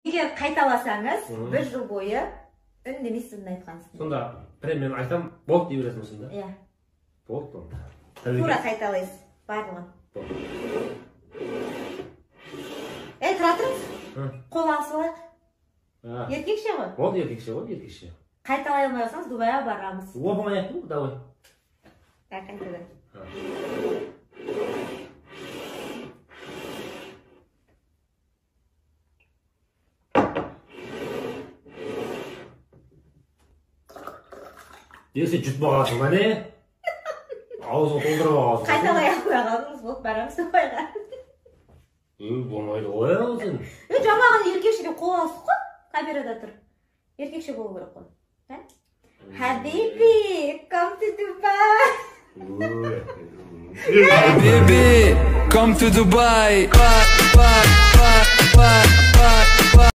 Егер қайталасаңыз, бір жыл бойы үндемейсіз, сіздің айтқаныңызды. Сонда прям мен айтам, болды дей бересің сонда? Иә. Болды онда. Тура қайталайсыз барлығын. Болды. Ей, тұра тұрыңыз. Қол алысып алайық. Еркекше ғой. Болды, еркекше ғой, еркекше. Қайталай алмай қалсаңыз, Дубайға барамыз. Оп оңай айттың ғой, давай. Так, қайтадан. Е, сен жұтып алғансың ба, не? Аузыңа толтырып алғансың. Қайталай алмай қалдыңыз, болды, барамыз Дубайға. Е, болмайды ғой ол сен. Е, жаңа ғана еркекше деп қол алыстық қой, камерада тұр. Еркекше болу керек қой. Хабиби, come to Dubai. Habibi, come to Dubai. Bye, bye, bye, bye, bye.